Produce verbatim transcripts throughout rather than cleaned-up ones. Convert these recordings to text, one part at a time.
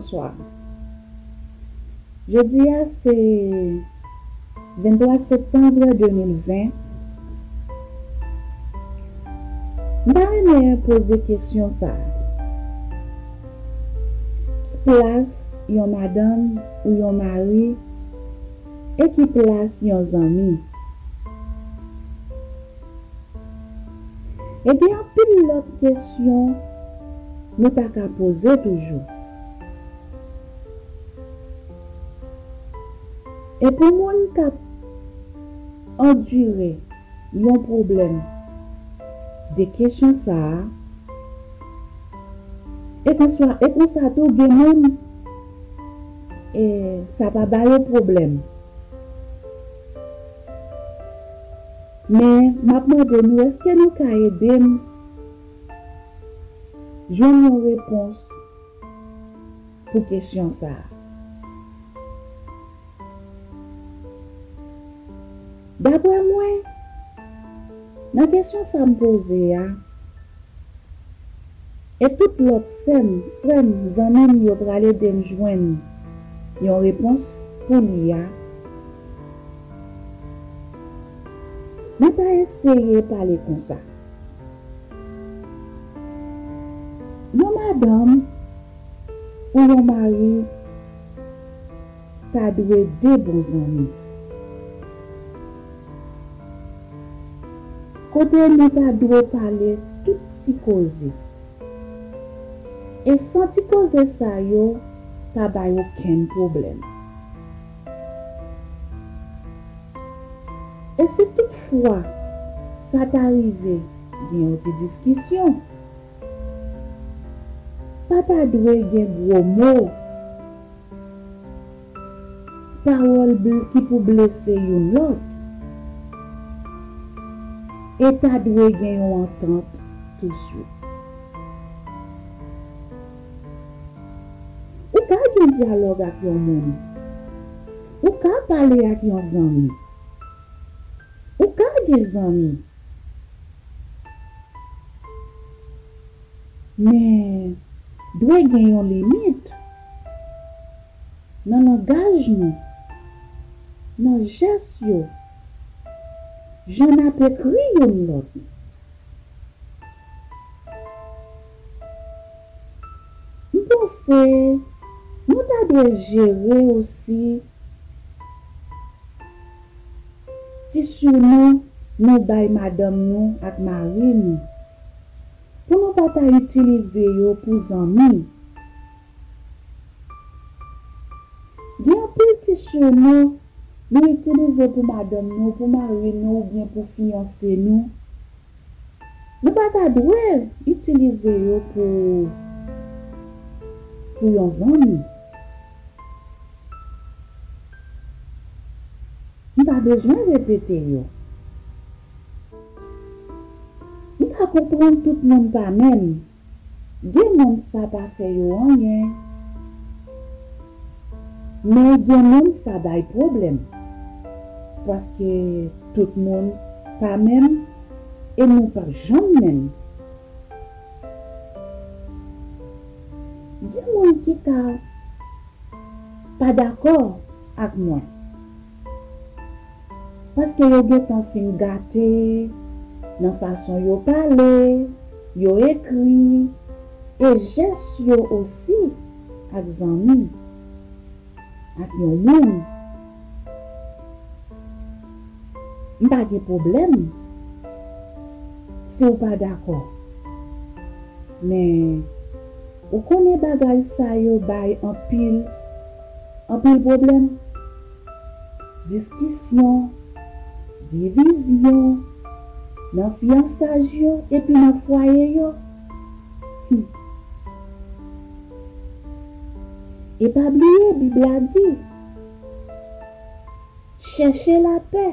Bonswa. Jodi a se venntwa septanm de mil ven. M ta renmen poze kesyon sa a. Ki plas yon madanm ou yon mari e ki plas yon zanmi? E gen anpil lòt kesyon nou ta ka poze toujou. E pou moun k ap andire yon pwoblèm de kesyon sa a, e konsa, e konsa tou gen moun, e sa pa ba yo pwoblèm. Men, m ap mande nou, èske nou ka ede m jwenn yon repons pou kesyon sa a? Daprè mwen, nan kesyon sa m poze a, e tout lòt sè m, frè m, zanmi m yo pral ede m jwenn yon repons pou li a, nou ta eseye pale konsa. Yon madanm ou yon mari ta dwe de bon zanmi. Kote nou ta dwe pale tout ti koze. E san ti koze sa yo pa bay okenn pwoblèm. E si toutfwa sa ta rive gen yon ti diskisyon, pa ta dwe gen gwo mo, pawòl bl- ki pou blese youn lòt, e ta dwe gen yon antant touswit. Ou ka gen dyalòg ak yon moun. Ou ka pale ak yon zanmi. Ou ka gen zanmi. Men, dwe gen yon limit nan langaj nou, nan jès yo, jan n ap ekri youn lòt. M panse nou ta dwe jere osi ti sinou nou bay madanm nou ak mari nou, pou nou pa ta itilize yo pou zanmi. Gen anpil ti sinou nou itilize pou madanm nou, pou mari nou oubyen pou fiyanse nou. Nou pa ta dwe itilize yo pou, pou yon zanmi. M pa bezwen repete yo. M ka konprann tout moun pa menm. Gen moun sa pa fè yo anyen. Men gen moun sa bay pwoblèm. Paske tout moun pa menm e nou p ap janm menm. Gen moun ki ka pa dakò ak mwen. Paske yo gentan fin gate nan fason yo pale, yo ekri, e jès yo osi ak zanmi, ak yon moun. M pa gen pwoblèm si w pa dakò. Men, ou konnen bagay sa yo bay anpil, anpil pwoblèm. Diskisyon, divizyon, nan fiyansaj yo epi nan fwaye yo. Hmm. E pa bliye, Bib la di, chèche lapè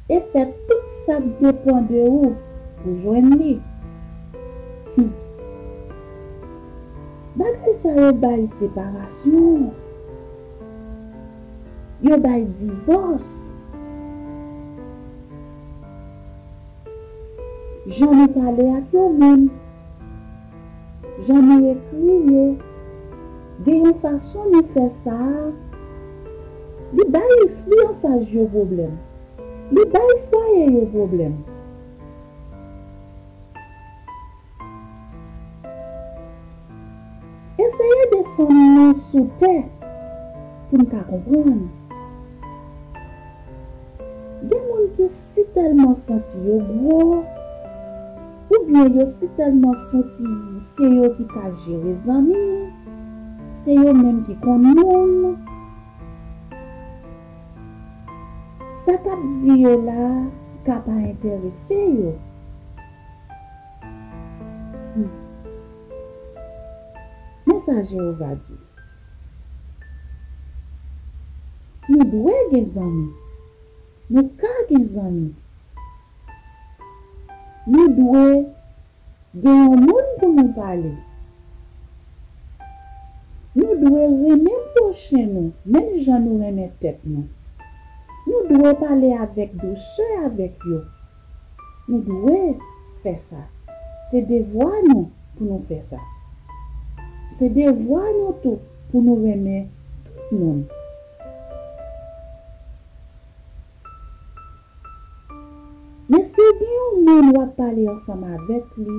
e fè tout sa k depann de ou pou jwenn li. Hmm. Bagay sa yo bay separasyon. Yo bay divòs. Jan nou pale ak yon moun, jan nou ekri yo, Gen yon fason nou fè sa a, li bay fiyansaj yo pwoblèm. Li bay fwaye yo pwoblèm. Eseye desann nou sou tè pou n ka konprann. Gen moun ki si tèlman santi yo gwo, oubyen yo si tèlman santi se yo ki ka jere zanmi, se yo menm ki konn moun. Sa k ap di yo la ka pa enterese yo. Hmm. Men sa Jewova di, nou dwe gen zanmi. Nou ka gen zanmi. Nou dwe gen yon moun pou nou pale. Nou dwe renmen pwochen nou, menm jan nou renmen tèt nou. Nou dwe pale avèk dousè avèk yo. Nou dwe fè sa. Se devwa nou pou nou fè sa. Se devwa nou tou pou nou renmen tout moun. Men si w gen yon moun w ap pale ansanm avèk li,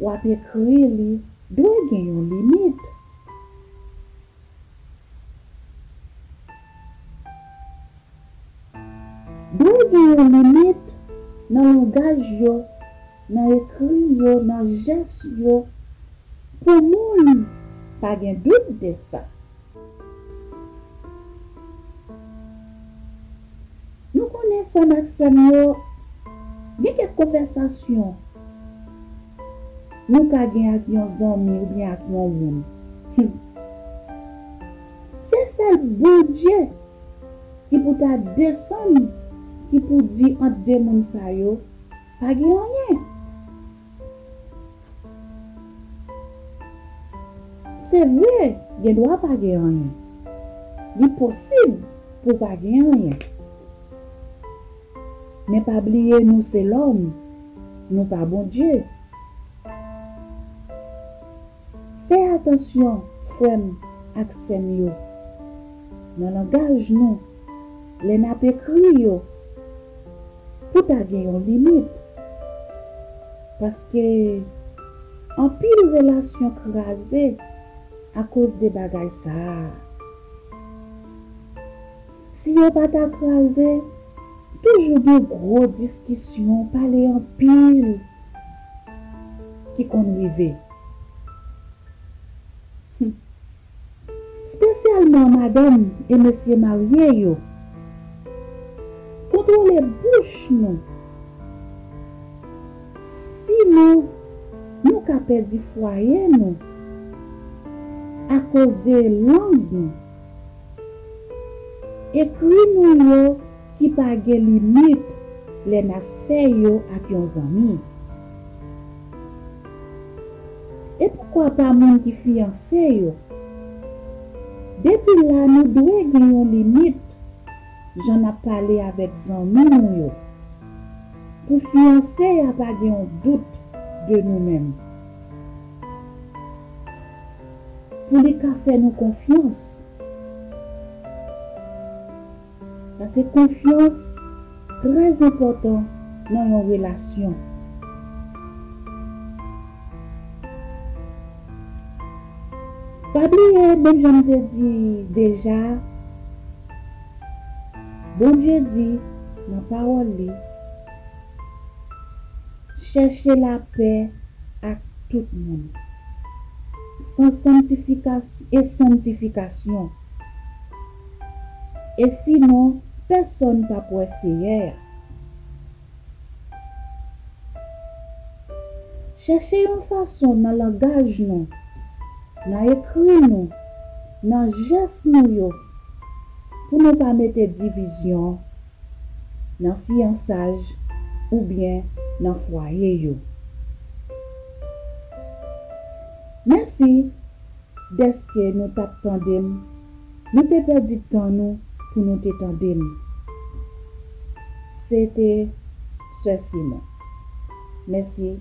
w ap ekri li, dwe gen yon limit. Dwe gen yon limit nan langaj yo, nan ekri yo, nan jès yo, pou moun pa gen dout de sa. Nou konnen, frè m ak sè m yo, gen kèk konvèsasyon nou ka gen ak yon zanmi oubyen ak yon moun. Hmm. Se sèl Bondye ki pou ta desann, ki pou di ant de moun sa yo, pa gen anyen. Se vre, gen dwa pa gen anyen. Li posib pou pa gen anyen. Men pa bliye nou se lòm, nou pa Bondye. Fè atansyon, frè m ak sè m yo, nan langaj nou, lè n ap ekri yo, pou ta gen yon limit. Paske anpil relasyon kraze akoz de bagay sa a. Si yo pa ta kraze, toujou gen gwo diskisyon, pale anpil ki konn rive. Hmm. Espesyalman madanm e mesye marye yo. Kontwole bouch nou. Sinon, nou ka pèdi fwaye nou akoz de lang nou. Ekri nou yo ki pa gen limit lè n ap fè yo ak yon zanmi. E poukwa pa moun ki fiyanse yo? Depi la, nou dwe gen yon limit jan n ap pale avèk zanmi nou yo. Pou fiyanse a pa gen yon dout de nou menm. Pou li ka fè nou konfyans. Paske konfyans trè enpòtan nan yon relasyon. Pa bliye, menm jan m te di deja, Bondye di nan pawòl li, chèche lapè ak tout moun, san sanktifikas-, e sanktifikasyon. E sinon, pèsonn p ap wè Seyè a. Chèche yon fason nan langaj nou, nan ekri nou, nan jès nou yo, pou nou pa mete divizyon nan fiyansaj oubyen nan fwaye yo. Mèsi dèske nou t ap tande m. Nou te pèdi tan nou pou nou te tande m. Se te Sè Simon. Mèsi.